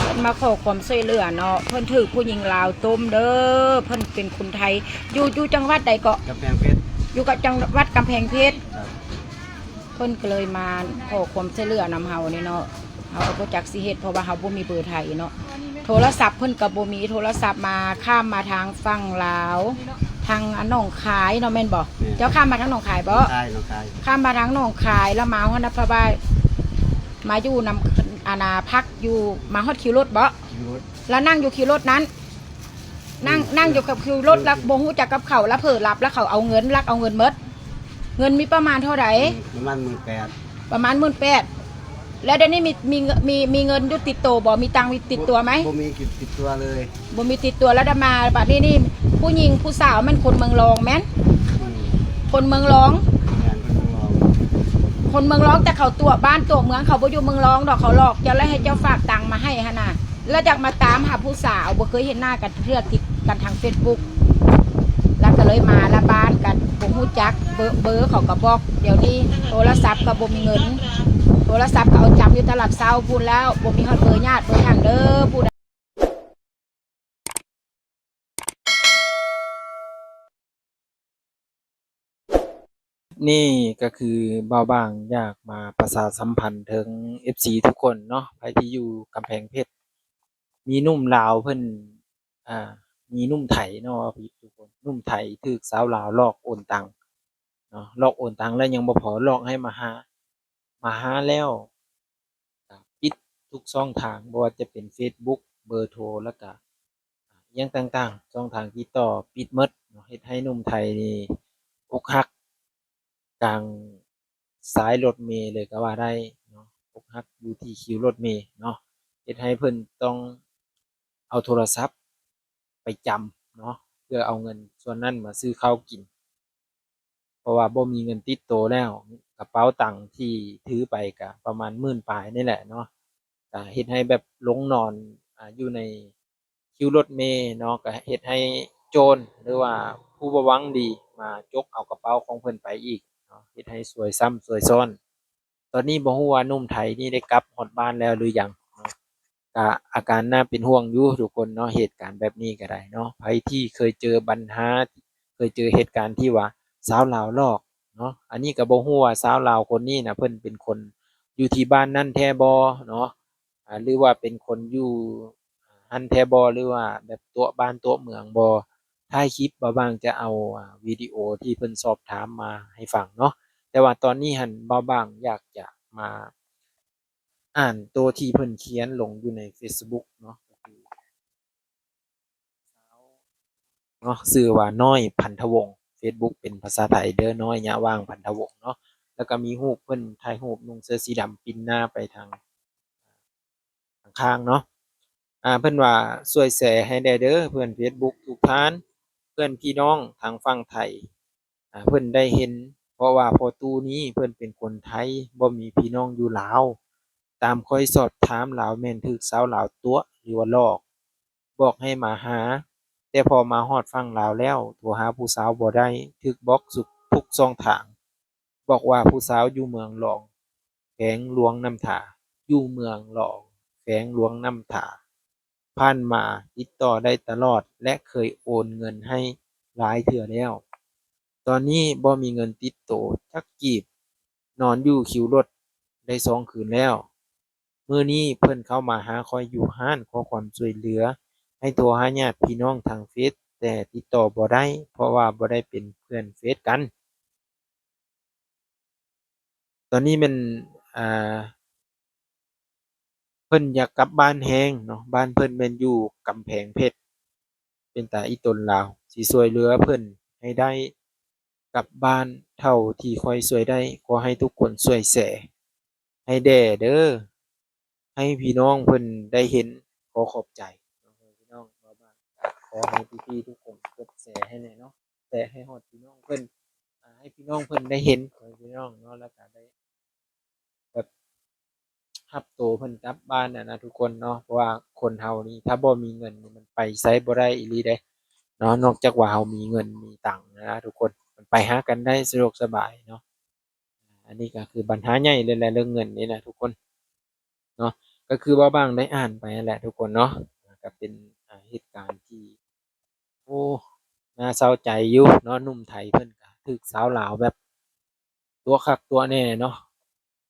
ເພິ່ນມາຂໍຄວາມຊ່ວຍເຫຼືອເນາະ ເພິ່ນຖືກຜູ້ຍິງລາວຕົ້ມເດີ ເພິ່ນເປັນຄົນໄທ ຢູ່ ຢູ່ຈັງຫວັດໃດເກາະ? ກຳແພງເພັດ ຢູ່ກັບຈັງຫວັດກຳແພງເພັດ. ເພິ່ນກໍເລີຍມາຂໍຄວາມຊ່ວຍເຫຼືອນຳເຮົານີ້ເນາະ ເຮົາກໍບໍ່ຈັກຊິເຮັດ ເພາະວ່າເຮົາບໍ່ມີເບີໄທເນາະ ໂທລະສັບເພິ່ນກໍບໍ່ມີ ໂທລະສັບມາ ຂ້າມມາທາງຝັ່ງລາວ ທາງໜອງຄາຍເນາະ ແມ່ນບໍ່? ແມ່ນ. ເຈົ້າຂ້າມມາທາງໜອງຄາຍບໍ່? ໜອງຄາຍ ໜອງຄາຍ ຂ້າມມາທາງໜອງຄາຍ ແລ້ວມາຮອດນະພະບາຍ ມາຢູ່ນຳ ອັນນ່າ ພັກຢູ່ ມາຮອດຄິວລົດບໍ່? ຄິວລົດ ແລ້ວນັ່ງຢູ່ຄິວລົດນັ້ນ ນັ່ງ ອືມ ນັ່ງຢູ່ກັບຄິວລົດ ແລ້ວບໍ່ຮູ້ຈັກກັບເຂົາ ແລ້ວເຜີລັບ ແລ້ວເຂົາເອົາເງິນ ລັກເອົາເງິນໝົດ. ເງິນມີປະມານເທົ່າໃດ? ປະມານໝື່ນແປດ ປະມານໝື່ນແປດ. ແລ້ວດຽວນີ້ມີ ມີ ມີ ມີເງິນຢູ່ຕິດໂຕບໍ່? ມີຕັງຕິດຕົວໄໝ? ບໍ່ ບໍ່ມີຕິດຕົວເລີຍ ບໍ່ມີຕິດຕົວ. ແລ້ວໄດ້ມາ ບາດນີ້ນີ້ ຜູ້ຍິງຜູ້ສາວແມ່ນຄົນເມືອງລອງແມ່ນ? ອືມ ຄົນເມືອງລອງ ແມ່ນ ຄົນເມືອງລອງ ຄົນເມືອງລອງ ແຕ່ເຂົາຕົວະບ້ານຕົວະເມືອງ ເຂົາບໍ່ຢູ່ເມືອງລອງດອກ ເຂົາຫຼອກເຈົ້າ ແລ້ວໃຫ້ເຈົ້າຝາກຕັງມາໃຫ້ຫັ້ນນະ. ແລ້ວຈັກມາຕາມຫາຜູ້ສາວ ບໍ່ເຄີຍເຫັນໜ້າກັນເທື່ອ ຕິດກັນທາງເຟສບຸກ ແລ້ວກໍເລີຍມາລະບ້ານກັນ ບໍ່ຮູ້ຈັກເບີ ເບີເຂົາກໍບອກ ດຽວນີ້ໂທລະສັບກໍບໍ່ມີເງິນ ໂທລະສັບກໍເອົາຈຳຢູ່ຕະຫຼາດເຊົ້າພຸ້ນແລ້ວ ບໍ່ມີຮອດເບີຍາດເບີຫຍັງເດີ ຜູ້ໃດ ນີ້ກໍຄືບ່າວບາງຢາກມາປະຊາສຳພັນເຖິງເອັຟຊີທຸກຄົນເນາະ ໃຜທີ່ຢູ່ກຳແພງເພັດ ມີໜຸ່ມລາວເພິ່ນ ອ່າ ມີໜຸ່ມໄທເນາະ ເວົ້າຜິດທຸກຄົນ ໜຸ່ມໄທຖືກສາວລາວຫຼອກໂອນຕັງເນາະ ຫຼອກໂອນຕັງແລ້ວຍັງບໍ່ພໍ ຫຼອກໃຫ້ມາຫາ ມາຫາແລ້ວ ກໍປິດທຸກຊ່ອງທາງ ບໍ່ວ່າຈະເປັນເຟສບຸກ ເບີໂທ ແລ້ວກະອີ່ຫຍັງຕ່າງໆ ຊ່ອງທາງຕິດຕໍ່ປິດໝົດເນາະ ເຮັດໃຫ້ໜຸ່ມໄທນີ້ອົກຫັກກາງສາຍລົດເມເລີຍກໍວ່າໄດ້ເນາະ ອົກຫັກຢູ່ທີ່ຄິວລົດເມເນາະ ເຮັດໃຫ້ເພິ່ນຕ້ອງເອົາໂທລະສັບໄປຈຳເນາະ ເພື່ອເອົາເງິນສ່ວນນັ້ນມາຊື້ເຂົ້າກິນ. ເພາະວ່າບໍ່ມີເງິນຕິດໂຕແລ້ວ ກະເປົາຕັງທີ່ຖືໄປກະປະມານໝື່ນປາຍນີ້ແຫຼະເນາະ ກະເຮັດໃຫ້ແບບລົງນອນ ອາ ຢູ່ໃນຄິວລົດເມເນາະ ກະເຮັດໃຫ້ໂຈນ ຫຼືວ່າຜູ້ບໍ່ຫວັງດີມາຈົກເອົາກະເປົາຂອງເພິ່ນໄປອີກເນາະ ເຮັດໃຫ້ຊວຍຊ້ຳຊວຍຊ້ອນ. ຕອນນີ້ບໍ່ຮູ້ວ່າໜຸ່ມໄທນີ້ໄດ້ກັບຮອດບ້ານແລ້ວຫຼືຍັງເນາະ ກະອາການໜ້າເປັນຫ່ວງຢູ່ທຸກຄົນເນາະ ເຫດການແບບນີ້ກໍໄດ້ເນາະ ໃຜທີ່ເຄີຍເຈີບັນຫາ ເຄີຍເຈີເຫດການທີ່ວ່າຊາວລາວຫຼອກເນາະ ອັນນີ້ກໍບໍ່ຮູ້ວ່າຊາວລາວຄົນນີ້ນະ ເພິ່ນເປັນຄົນຢູ່ທີ່ບ້ານນັ້ນແທ້ບໍ່ເນາະ ອາ ຫຼືວ່າເປັນຄົນຢູ່ຫັ້ນແທ້ບໍ່ ຫຼືວ່າແບບຕົວະບ້ານຕົວະເມືອງບໍ່ ທ້າຍຄລິບບ່າວບາງຈະເອົາ ອາ ວິດີໂອທີ່ເພິ່ນສອບຖາມມາໃຫ້ຟັງເນາະ ແຕ່ວ່າຕອນນີ້ຫັ້ນບ່າວບາງຢາກຈະມາ ອ່ານໂຕທີ່ເພິ່ນຂຽນລົງຢູ່ໃນເຟສບຸກເນາະ ເນາະ ຊື່ວ່າ ນ້ອຍ ພັນທະວົງ ເຟສບຸກເປັນພາສາໄທເດີ ນ້ອຍ ຍະຫວ່າງ ພັນທະວົງເນາະ ແລ້ວກໍມີຮູບເພິ່ນຖ່າຍຮູບນຸ່ງເສື້ອສີດຳປິ່ນໜ້າໄປທາງ ຂ້າງໆເນາະ ອາ ເພິ່ນວ່າ ຊ່ວຍແຊໃຫ້ແດ່ເດີເພື່ອນເຟສບຸກທຸກທ່ານ ເພື່ອນພີ່ນ້ອງທາງຝັ່ງໄທ ອາ ເພິ່ນໄດ້ເຫັນ ເພາະວ່າພໍ່ຕູ້ນີ້ເພິ່ນເປັນຄົນໄທ ບໍ່ມີພີ່ນ້ອງຢູ່ລາວ ຕາມຂ້ອຍສອບຖາມລາວແມ່ນຖືກຊາວລາວຕົວະ ຫຼືວ່າຫຼອກ ບອກໃຫ້ມາຫາ ແຕ່ພໍມາຮອດຝັ່ງລາວແລ້ວ ໂທຫາຜູ້ສາວບໍ່ໄດ້ ຖືກບລັອກທຸກຊ່ອງທາງ ບອກວ່າຜູ້ສາວຢູ່ເມືອງລອງ ແຂວງຫຼວງນ້ຳທາ ຢູ່ເມືອງລອງ ແຂວງຫຼວງນ້ຳທາ ຜ່ານມາຕິດຕໍ່ໄດ້ຕະຫຼອດ ແລະ ເຄີຍໂອນເງິນໃຫ້ຫຼາຍເທື່ອແລ້ວ ຕອນນີ້ບໍ່ມີເງິນຕິດໂຕຈັກກີບ ນອນຢູ່ຄິວລົດໄດ້ສອງຄືນແລ້ວ ມື້ນີ້ເພິ່ນເຂົ້າມາຫາຂ້ອຍຢູ່ຮ້ານ ຂໍຄວາມຊ່ວຍເຫຼືອ ໃຫ້ໂທຫາຍາດພີ່ນ້ອງທາງເຟສ ແຕ່ຕິດຕໍ່ບໍ່ໄດ້ ເພາະວ່າບໍ່ໄດ້ເປັນເພື່ອນເຟສກັນ. ຕອນນີ້ແມ່ນ ອ່າ ເພິ່ນຢາກກັບບ້ານແຮງເນາະ ບ້ານເພິ່ນແມ່ນຢູ່ກຳແພງເພັດ ເປັນຕາອີ່ຕົນລາວ ຊິຊ່ວຍເຫຼືອເພິ່ນໃຫ້ໄດ້ກັບບ້ານເທົ່າທີ່ຂ້ອຍຊ່ວຍໄດ້ ຂໍໃຫ້ທຸກຄົນຊ່ວຍແຊໃຫ້ແດ່ເດີ ໃຫ້ພີ່ນ້ອງເພິ່ນໄດ້ເຫັນ ຂໍຂອບໃຈເນາະ ພີ່ນ້ອງເນາະ ກໍຂໍໃຫ້ພີ່ໆທຸກຄົນກົດແຊໃຫ້ແດ່ເນາະ ແຊໃຫ້ຮອດພີ່ນ້ອງເພິ່ນ ອາ ໃຫ້ພີ່ນ້ອງເພິ່ນໄດ້ເຫັນ ພີ່ນ້ອງເນາະ ແລ້ວກໍໄດ້ ແບບຮັບໂຕເພິ່ນກັບບ້ານຫັ້ນນະທຸກຄົນເນາະ ເພາະວ່າຄົນເຮົານີ້ ຖ້າບໍ່ມີເງິນນີ້ ມັນໄປໃສບໍ່ໄດ້ອີ່ຫຼີເດ້ເນາະ ນອກຈາກວ່າເຮົາມີເງິນມີຕັງນະທຸກຄົນ ມັນໄປຫາກັນໄດ້ສະດວກສະບາຍເນາະ ອັນນີ້ກໍຄືບັນຫາໃຫຍ່ເລີຍແຫຼະ ເລື່ອງເງິນນີ້ນະທຸກຄົນເນາະ ກໍຄືບ່າວບາງໄດ້ອ່ານໄປຫັ້ນແຫຼະທຸກຄົນເນາະ ກໍເປັນ ອ່າ ເຫດການທີ່ ໂອ້ ໜ້າເສົ້າໃຈຢູ່ເນາະ. ໜຸ່ມໄທເພິ່ນກໍຖືກສາວລາວແບບຕົວະຄັກຕົວະແນ່ເນາະ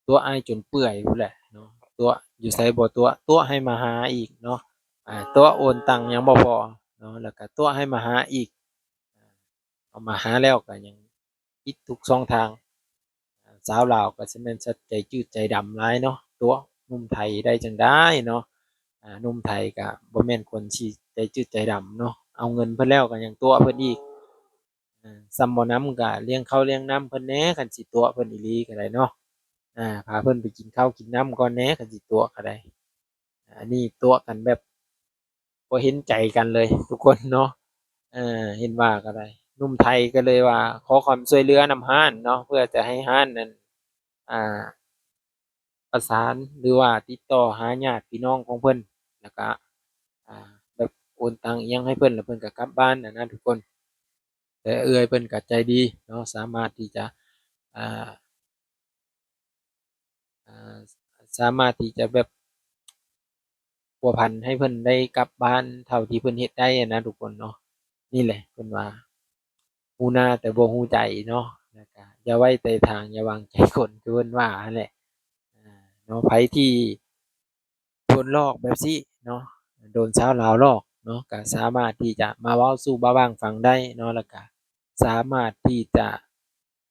ຕົວະອ້າຍຈົນເປື່ອຍພຸ້ນແຫຼະເນາະ ຕົວະຢູ່ໃສບໍ່ຕົວະ ຕົວະໃຫ້ມາຫາອີກເນາະ ອາ ຕົວະໂອນຕັງຍັງບໍ່ພໍເນາະ ແລ້ວກໍຕົວະໃຫ້ມາຫາອີກ ເອົາມາຫາແລ້ວກໍຍັງປິດທຸກຊ່ອງທາງ. ສາວລາວກໍຊິແມ່ນສັດໃຈຈືດໃຈດຳຫຼາຍເນາະ ຕົວະໜຸ່ມໄທໄດ້ຈັ່ງໃດເນາະ. ອາ ໜຸ່ມໄທກໍບໍ່ແມ່ນຄົນທີ່ໃຈຈືດໃຈດຳເນາະ ເອົາເງິນເພິ່ນແລ້ວກໍຍັງຕົວະເພິ່ນອີກ. ອາ ສ່ຳບໍ່ນຳກໍລ້ຽງເຂົ້າລ້ຽງນ້ຳເພິ່ນແດ່ ຄັນຊິຕົວະເພິ່ນອີ່ຫຼີກໍໄດ້ເນາະ. ອາ ພາເພິ່ນໄປກິນເຂົ້າກິນນ້ຳກ່ອນແດ່ ຄັນຊິຕົວະກໍໄດ້. ອັນນີ້ຕົວະກັນແບບບໍ່ເຫັນໃຈກັນເລີຍທຸກຄົນເນາະ. ເອີ ເຫັນວ່າກໍໄດ້ ໜຸ່ມໄທກໍເລີຍວ່າຂໍຄວາມຊ່ວຍເຫຼືອນຳຮ້ານເນາະ ເພື່ອຈະໃຫ້ຮ້ານນັ້ນ ອ່າ ປະສານ ຫຼືວ່າຕິດຕໍ່ຫາຍາດພີ່ນ້ອງຂອງເພິ່ນ ແລ້ວກະ ອ່າ ແບບໂອນຕັງອີ່ຫຍັງໃຫ້ເພິ່ນ ແລ້ວເພິ່ນກໍກັບບ້ານຫັ້ນນະທຸກຄົນ. ແຕ່ເອື້ອຍເພິ່ນກໍໃຈດີເນາະ ສາມາດທີ່ຈະ ອ່າ ອ່າ ສາມາດທີ່ຈະແບບພົວພັນໃຫ້ເພິ່ນໄດ້ກັບບ້ານເທົ່າທີ່ເພິ່ນເຮັດໄດ້ຫັ້ນນະທຸກຄົນເນາະ. ນີ້ແຫຼະເພິ່ນວ່າ ຮູ້ໜ້າແຕ່ບໍ່ຮູ້ໃຈເນາະ ແລ້ວກະຢ່າໄວ້ໃຕ້ທາງ ຢ່າວາງໃຈຄົນ ຄືເພິ່ນວ່າຫັ້ນແຫຼະ ອ່າ ເນາະ. ໃຜທີ່ ໂດນຫຼອກແບບຊີ້ເນາະ ໂດນຊາວລາວຫຼອກເນາະ ກະສາມາດທີ່ຈະມາເວົ້າສູ່ບ່າວບາງຟັງໄດ້ເນາະ ແລ້ວກະສາມາດທີ່ຈະ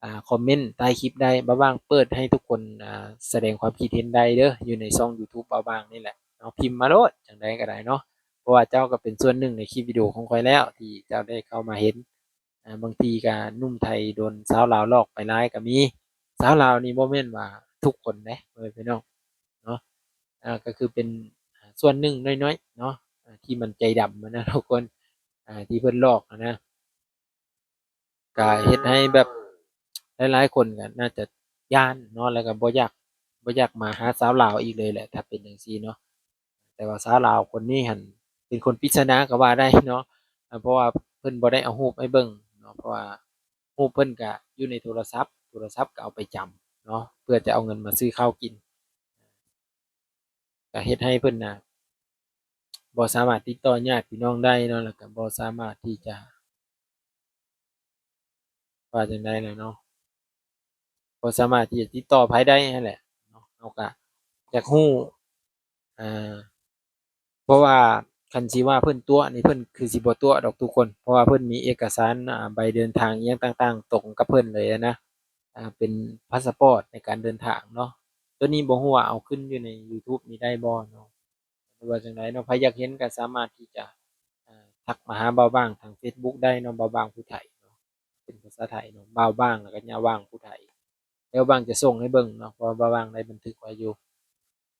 ອ່າ ຄອມເມັນໃຕ້ຄລິບໄດ້. ບ່າວບາງເປີດໃຫ້ທຸກຄົນ ອ່າ ສະແດງຄວາມຄິດເຫັນໄດ້ເດີ ຢູ່ໃນຊ່ອງຢູທູບບ່າວບາງນີ້ແຫຼະເນາະ ພິມມາໂລດ ຈັ່ງໃດກໍໄດ້ເນາະ ເພາະວ່າເຈົ້າກໍເປັນສ່ວນໜຶ່ງໃນຄລິບວິດີໂອຂອງຂ້ອຍແລ້ວ ທີ່ເຈົ້າໄດ້ເຂົ້າມາເຫັນ. ອ່າ ບາງທີກໍໜຸ່ມໄທໂດນສາວລາວຫຼອກໄປຫຼາຍກໍມີ. ສາວລາວນີ້ບໍ່ແມ່ນວ່າທຸກຄົນເດ້ ພໍ່ແມ່ພີ່ນ້ອງເນາະ ອ່າ ກໍຄືເປັນ ອ່າ ສ່ວນໜຶ່ງນ້ອຍໆເນາະ ອ່າ ທີ່ມັນໃຈດຳຫັ້ນນະທຸກຄົນ ອ່າ ທີ່ເພິ່ນຫຼອກຫັ້ນນະ ກໍເຮັດໃຫ້ແບບຫຼາຍໆຄົນກໍໜ້າຈະຢ້ານເນາະ ແລ້ວກໍບໍ່ຢາກ ບໍ່ຢາກມາຫາສາວລາວອີກເລີຍແຫຼະ ຖ້າເປັນຈັ່ງຊີ້ເນາະ. ແຕ່ວ່າສາວລາວຄົນນີ້ຫັ້ນເປັນຄົນປິດສະໜາກໍວ່າໄດ້ເນາະ ເພາະວ່າເພິ່ນບໍ່ໄດ້ເອົາຮູບໃຫ້ເບິ່ງເນາະ ເພາະວ່າຮູບເພິ່ນກະຢູ່ໃນໂທລະສັບ ໂທລະສັບກໍເອົາໄປຈຳເນາະ ເພື່ອຈະເອົາເງິນມາຊື້ເຂົ້າກິນ ກໍເຮັດໃຫ້ເພິ່ນນະບໍ່ສາມາດຕິດຕໍ່ຍາດພີ່ນ້ອງໄດ້ເນາະ ແລ້ວກໍບໍ່ສາມາດທີ່ຈະ ວ່າຈັ່ງໃດລະເນາະ ບໍ່ສາມາດທີ່ຈະຕິດຕໍ່ໃຜໄດ້ຫັ້ນແຫຼະເນາະ. ເຮົາກະຢາກຮູ້ ອ່າ ເພາະວ່າຄັນຊິວ່າເພິ່ນຕົວະນີ້ ເພິ່ນຄືຊິບໍ່ຕົວະດອກທຸກຄົນ ເພາະວ່າເພິ່ນມີເອກະສານ ອ່າ ໃບເດີນທາງອີ່ຫຍັງຕ່າງໆ ຕົງກັບເພິ່ນເລີຍນະ ອ່າ ເປັນພາສະປອດໃນການເດີນທາງເນາະ. ໂຕນີ້ບໍ່ຮູ້ວ່າເອົາຂຶ້ນຢູ່ໃນຢູທູບນີ້ໄດ້ບໍ່ເນາະ ຫຼືວ່າຈັ່ງໃດເນາະ. ໃຜຢາກເຫັນກໍສາມາດທີ່ຈະ ເອີ ທັກມາຫາບ່າວບາງທາງເຟສບຸກໄດ້ເນາະ ບ່າວບາງຜູ້ໄທເນາະ ເປັນພາສາໄທເນາະ ບ່າວບາງ ແລ້ວກໍຍາວາງຜູ້ໄທ ແລ້ວບ່າວບາງຈະສົ່ງໃຫ້ເບິ່ງເນາະ ເພາະວ່າບ່າວບາງໄດ້ບັນທຶກໄວ້ຢູ່.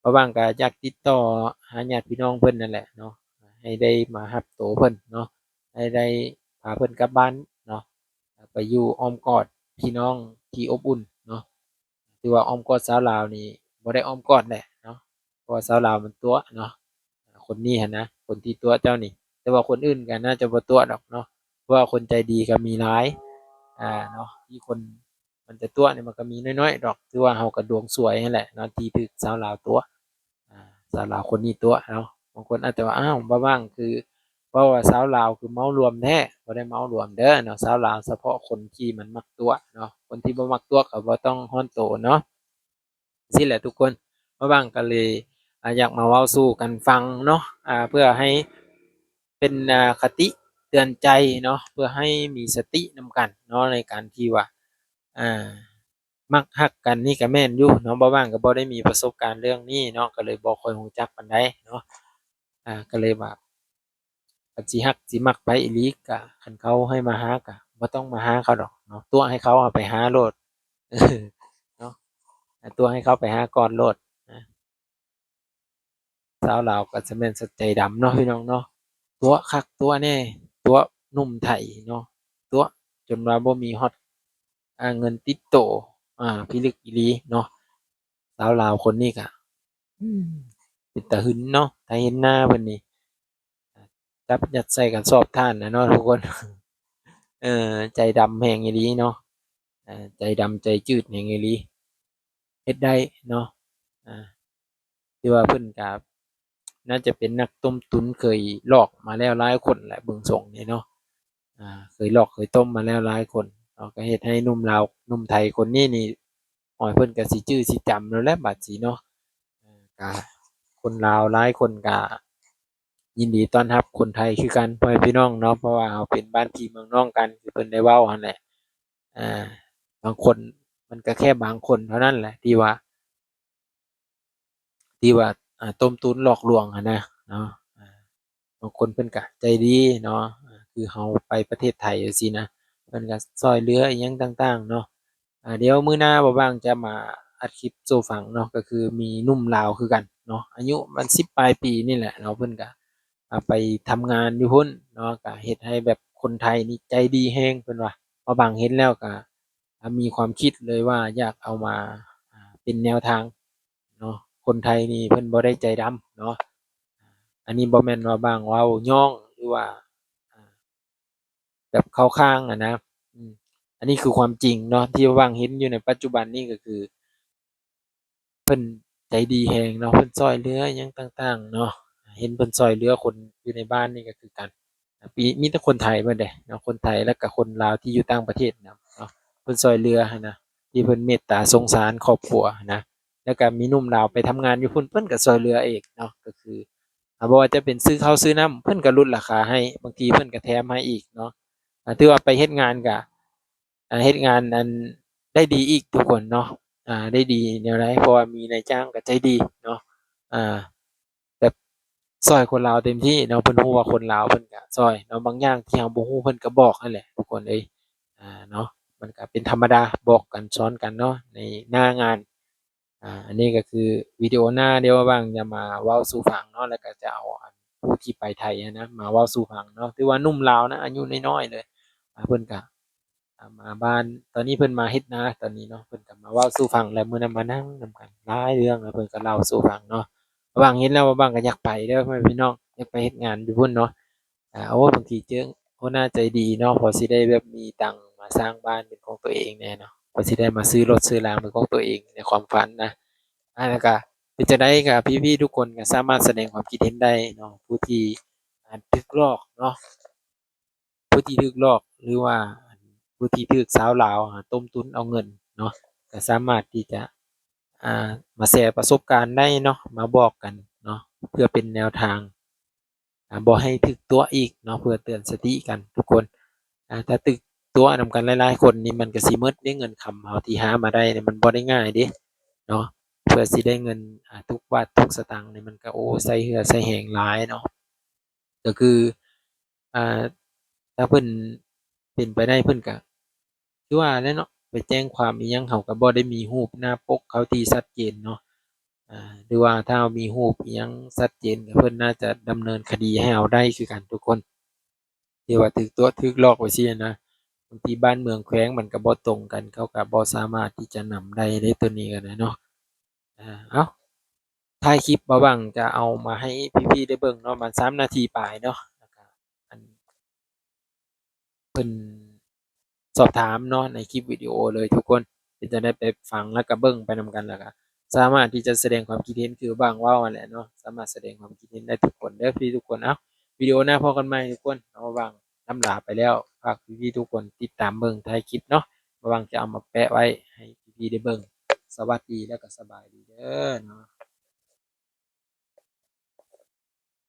ບ່າວບາງກໍຢາກຕິດຕໍ່ຫາຍາດພີ່ນ້ອງເພິ່ນນັ້ນແຫຼະເນາະ ໃຫ້ໄດ້ມາຮັບໂຕເພິ່ນເນາະ ໃຫ້ໄດ້ພາເພິ່ນກັບບ້ານເນາະ ໄປຢູ່ອ້ອມກອດພີ່ນ້ອງທີ່ອົບອຸ່ນເນາະ. ຖືວ່າອ້ອມກອດສາວລາວນີ້ບໍ່ໄດ້ອ້ອມກອດແຫຼະເນາະ ເພາະວ່າສາວລາວມັນຕົວະເນາະ ຄົນນີ້ຫັ້ນນະ ຄົນທີ່ຕົວະເຈົ້ານີ້. ແຕ່ວ່າຄົນອື່ນກໍໜ້າຈະບໍ່ຕົວະດອກເນາະ ເພາະວ່າຄົນໃຈດີກໍມີຫຼາຍ ອ່າ ເນາະ ທີ່ຄົນມັນຈະຕົວະນີ້ມັນກໍມີນ້ອຍໆດອກ. ຖືວ່າເຮົາກໍດວງສວຍຫັ້ນແຫຼະເນາະ ທີ່ຖືກສາວລາວຕົວະ ອ່າ ສາວລາວຄົນນີ້ຕົວະເນາະ. ບາງຄົນອາດຈະວ່າ ອ້າວ ບ່າວບາງຄືເວົ້າວ່າສາວລາວຄືເມົາລວມແທ້. ບໍ່ໄດ້ເມົາລວມເດີເນາະ ສາວລາວສະເພາະຄົນທີ່ມັນມັກຕົວະເນາະ ຄົນທີ່ບໍ່ມັກຕົວະກໍບໍ່ຕ້ອງຮ້ອນໂຕເນາະ. ຊີ້ແຫຼະທຸກຄົນ ບ່າວບາງກໍເລີຍ ອ່າ ຢາກມາເວົ້າສູ່ກັນຟັງເນາະ ອ່າ ເພື່ອໃຫ້ເປັນ ອ່າ ຄະຕິເຕືອນໃຈເນາະ ເພື່ອໃຫ້ມີສະຕິນຳກັນເນາະ ໃນການທີ່ວ່າ ອ່າ ມັກຮັກກັນນີ້ກໍແມ່ນຢູ່ເນາະ. ບ່າວບາງກໍບໍ່ໄດ້ມີປະສົບການເລື່ອງນີ້ເນາະ ກໍເລີຍບໍ່ຄ່ອຍຮູ້ຈັກປານໃດເນາະ ອ່າ ກໍເລີຍວ່າ ຄັນຊິຮັກຊິມັກໃຜອີ່ຫຼີກະ ຄັນເຂົາໃຫ້ມາຫາກະບໍ່ຕ້ອງມາຫາເຂົາດອກເນາະ ຕົວະໃຫ້ເຂົາເອົາໄປຫາໂລດເນາະ ຕົວະໃຫ້ເຂົາໄປຫາກ່ອນໂລດນະ. ສາວລາວກໍຈະແມ່ນສັດໃຈດຳເນາະ ພີ່ນ້ອງເນາະ ຕົວະຄັກຕົວະແນ່ ຕົວະໜຸ່ມໄທເນາະ ຕົວະຈົນວ່າບໍ່ມີຮອດ ອ່າ ເງິນຕິດໂຕ ອ່າ ພິລຶກອີ່ຫຼີເນາະ. ສາວລາວຄົນນີ້ກະ ອືມ ເປັນຕາຫຶນເນາະ ຖ້າເຫັນໜ້າເພິ່ນນີ້ ຈັບຍັດໃສ່ກະສອບຖ່ານນນະເນາະທຸກຄົນ. ເອີ ໃຈດຳແຮງອີ່ຫຼີເນາະ ເອີ ໃຈດຳໃຈຈືດແຮງອີ່ຫຼີ ເຮັດໄດ້ເນາະ ອ່າ ທີ່ວ່າເພິ່ນກໍໜ້າຈະເປັນນັກຕົ້ມຕຸ໋ນ ເຄີຍຫຼອກມາແລ້ວຫຼາຍຄົນແຫຼະ ເບິ່ງຊົງນີ້ເນາະ. ອ່າ ເຄີຍຫຼອກເຄີຍຕົ້ມມາແລ້ວຫຼາຍຄົນເນາະ ກໍເຮັດໃຫ້ໜຸ່ມລາວ ໜຸ່ມໄທຄົນນີ້ນີ້ ໂອ້ຍ ເພິ່ນກໍຊິຈື່ຊິຈຳແລ້ວແຫຼະບາດນີ້ເນາະ. ກໍຄົນລາວຫຼາຍຄົນກໍຍິນດີຕ້ອນຮັບຄົນໄທຄືກັນ ພໍ່ແມ່ພີ່ນ້ອງເນາະ ເພາະວ່າເຮົາເປັນບ້ານພີ່ເມືອງນ້ອງກັນ ຄືເພິ່ນໄດ້ເວົ້າຫັ້ນແຫຼະ. ອ່າ ບາງຄົນ ມັນກໍແຄ່ບາງຄົນເທົ່ານັ້ນແຫຼະ ທີ່ວ່າ ທີ່ວ່າ ອ່າ ຕົ້ມຕຸ໋ນຫຼອກລວງຫັ້ນນະເນາະ. ອ່າ ບາງຄົນເພິ່ນກະໃຈດີເນາະ ອ່າ ຄືເຮົາໄປປະເທດໄທຈັ່ງຊີ້ນະ ເພິ່ນກະຊ່ອຍເຫຼືອອີ່ຫຍັງຕ່າງໆເນາະ. ອ່າ ດຽວມື້ໜ້າບ່າວບາງຈະມາອັດຄລິບສູ່ຟັງເນາະ ກໍຄືມີໜຸ່ມລາວຄືກັນເນາະ ອາຍຸປະມານສິບປາຍປີນີ້ແຫຼະເນາະ ເພິ່ນກະ ອ່າ ໄປທຳງານຢູ່ພຸ້ນເນາະ ກະເຮັດໃຫ້ແບບຄົນໄທນີ້ໃຈດີແຮງ ເພິ່ນວ່າ. ບ່າວບາງເຫັນແລ້ວກະ ອ່າ ມີຄວາມຄິດເລີຍວ່າຢາກເອົາມາ ອ່າ ເປັນແນວທາງ ເນາະ ຄົນໄທນີ້ເພິ່ນບໍ່ໄດ້ໃຈດຳເນາະ. ອັນນີ້ບໍ່ແມ່ນວ່າບ່າວບາງເວົ້າຍ້ອງ ຫຼືວ່າ ອ່າ ແບບເຂົ້າຂ້າງຫັ້ນນະ. ອືມ ອັນນີ້ຄືຄວາມຈິງເນາະ ທີ່ບ່າວບາງເຫັນຢູ່ໃນປັດຈຸບັນນີ້ກໍຄື ເພິ່ນໃຈດີແຮງເນາະ ເພິ່ນຊ່ອຍເຫຼືອຫຍັງຕ່າງໆເນາະ. ເຫັນເພິ່ນຊ່ອຍເຫຼືອຄົນຢູ່ໃນບ້ານນີ້ກໍຄືກັນ ມີ ມີແຕ່ຄົນໄທເບິດເດ້ເນາະ ຄົນໄທ ແລ້ວກໍຄົນລາວທີ່ຢູ່ຕ່າງປະເທດນຳເນາະ ເພິ່ນຊ່ອຍເຫຼືອຫັ້ນນະ ທີ່ເພິ່ນເມດຕາສົງສານຄອບຄົວຫັ້ນນະ. ແລ້ວກໍມີໜຸ່ມລາວໄປທຳງານຢູ່ພຸ້ນ ເພິ່ນກໍຊ່ອຍເຫຼືອອີກເນາະ ກໍຄື ອ່າ ບໍ່ວ່າຈະເປັນຊື້ເຂົ້າຊື້ນ້ຳ ເພິ່ນກໍຫຼຸດລາຄາໃຫ້ ບາງທີເພິ່ນກໍແຖມໃຫ້ອີກເນາະ. ອ່າ ຖືວ່າໄປເຮັດງານກໍ ອ່າ ເຮັດງານອັນໄດ້ດີອີກທຸກຄົນເນາະ. ອ່າ ໄດ້ດີແນວໃດ ເພາະວ່າມີນາຍຈ້າງກໍໃຈດີເນາະ ອ່າ ແບບຊ່ອຍຄົນລາວເຕັມທີ່ເນາະ ເພິ່ນຮູ້ວ່າຄົນລາວເພິ່ນກະຊ່ອຍເນາະ ບາງຢ່າງທີ່ເຮົາບໍ່ຮູ້ເພິ່ນກະບອກຫັ້ນແຫຼະທຸກຄົນເອີຍ. ອ່າ ເນາະ ມັນກະເປັນທຳມະດາ ບອກກັນສອນກັນເນາະ ໃນໜ້າງານ. ອ່າ ອັນນີ້ກະຄືວິດີໂອໜ້າ ດຽວບ່າວບາງຈະມາເວົ້າສູ່ຟັງເນາະ ແລ້ວກະຈະເອົາອັນຜູ້ທີ່ໄປໄທຫັ້ນນະມາເວົ້າສູ່ຟັງເນາະ. ຖືວ່າໜຸ່ມລາວນະ ອາຍຸນ້ອຍໆເລີຍ ອ່າ ເພິ່ນກະ ອ່າ ມາບ້ານ ຕອນນີ້ເພິ່ນມາເຮັດນາຕອນນີ້ເນາະ ເພິ່ນກໍມາເວົ້າສູ່ຟັງ ແລ້ວມື້ນັ້ນມານັ່ງນຳກັນຫຼາຍເລື່ອງ ແລ້ວເພິ່ນກໍເລົ່າສູ່ຟັງເນາະ. ບ່າວບາງເຫັນແລ້ວ ບ່າວບາງກໍຢາກໄປເດີພໍ່ແມ່ພີ່ນ້ອງ ຢາກໄປເຮັດງານຢູ່ພຸ້ນເນາະ. ອ່າ ໂອ້ ບາງທີເຈີຫົວໜ້າໃຈດີເນາະ ພໍຊິໄດ້ແບບມີຕັງມາສ້າງບ້ານເປັນຂອງຕົວເອງແດ່ເນາະ ພໍຊິໄດ້ມາຊື້ລົດຊື້ລາງເປັນຂອງຕົວເອງໃນຄວາມຝັນນະ. ອ່າ ແລ້ວກໍເປັນຈັ່ງໃດກໍ ພີ່ໆທຸກຄົນກໍສາມາດສະແດງຄວາມຄິດເຫັນໄດ້ເນາະ ຜູ້ທີ່ ອ່າ ຖືກຫຼອກເນາະ ຜູ້ທີ່ຖືກຫຼອກ ຫຼືວ່າ ອັນ ຜູ້ທີ່ຖືກຊາວລາວ ອ່າ ຕົ້ມຕຸນເອົາເງິນເນາະ ກໍສາມາດທີ່ຈະ ອ່າ ມາແຊປະສົບການໄດ້ເນາະ ມາບອກກັນເນາະ ເພື່ອເປັນແນວທາງ ອ່າ ບໍ່ໃຫ້ຖືກຕົວະອີກເນາະ ເພື່ອເຕືອນສະຕິກັນທຸກຄົນ. ອ່າ ຖ້າຖືກຕົວະນຳກັນຫຼາຍໆຄົນນີ້ ມັນກໍຊິໝົດເດ້ ເງິນຄຳເຮົາທີ່ຫາມາໄດ້ນີ້ ມັນບໍ່ໄດ້ງ່າຍເດ້ເນາະ ເພື່ອຊິໄດ້ເງິນ ອ່າ ທຸກບາດທຸກສະຕາງນີ້ ມັນກໍ ໂອ້ ໃຊ້ເຫື່ອໃຊ້ແຮງຫຼາຍເນາະ. ກໍຄື ອ່າ ຖ້າເພິ່ນເປັນໄປໄດ້ ເພິ່ນກະຄືວ່າແຫຼະເນາະ ໄປແຈ້ງຄວາມອີ່ຫຍັງ ເຮົາກໍບໍ່ໄດ້ມີຮູບໜ້າປົກເຂົາທີ່ຊັດເຈນເນາະ. ອ່າ ຫຼືວ່າຖ້າເຮົາມີຮູບອີ່ຫຍັງຊັດເຈນ ກໍເພິ່ນໜ້າຈະດຳເນີນຄະດີໃຫ້ເຮົາໄດ້ຄືກັນທຸກຄົນ ທີ່ວ່າຖືກຕົວະຖືກຫຼອກໄປຊີ້ນະ. ບາງທີບ້ານເມືອງແຂວງມັນກໍບໍ່ຕົງກັນ ເຂົາກໍບໍ່ສາມາດທີ່ຈະນຳໄດ້ເດ້ ໂຕນີ້ກໍໄດ້ເນາະ. ອ່າ ເອົ້າ ທ້າຍຄລິບບ່າວບັງຈະເອົາມາໃຫ້ພີ່ໆໄດ້ເບິ່ງເນາະ ປະມານສາມນາທີປາຍເນາະ ແລ້ວກະອັນ ເພິ່ນສອບຖາມເນາະ ໃນຄລິບວິດີໂອເລີຍທຸກຄົນ. ເປັນຈັ່ງໃດໄປຟັງ ແລ້ວກະເບິ່ງໄປນຳກັນ ແລ້ວກະສາມາດທີ່ຈະສະແດງຄວາມຄິດເຫັນຄືບ່າວບັງເວົ້າຫັ້ນແຫຼະເນາະ ສາມາດສະແດງຄວາມຄິດເຫັນໄດ້ທຸກຄົນເດີພີ່ທຸກຄົນ. ເອົ້າ ວິດີໂອໜ້າພໍ້ກັນໃໝ່ທຸກຄົນ. ບ່າວບັງລ່ຳລາໄປແລ້ວ ຝາກພີ່ໆທຸກຄົນຕິດຕາມເບິ່ງທ້າຍຄລິບເນາະ ບ່າວບັງຈະເອົາມາແປະໄວ້ໃຫ້ພີ່ໆໄດ້ເບິ່ງ. ສະຫວັດດີ ແລ້ວກະສະບາຍດີເດີເນາະ.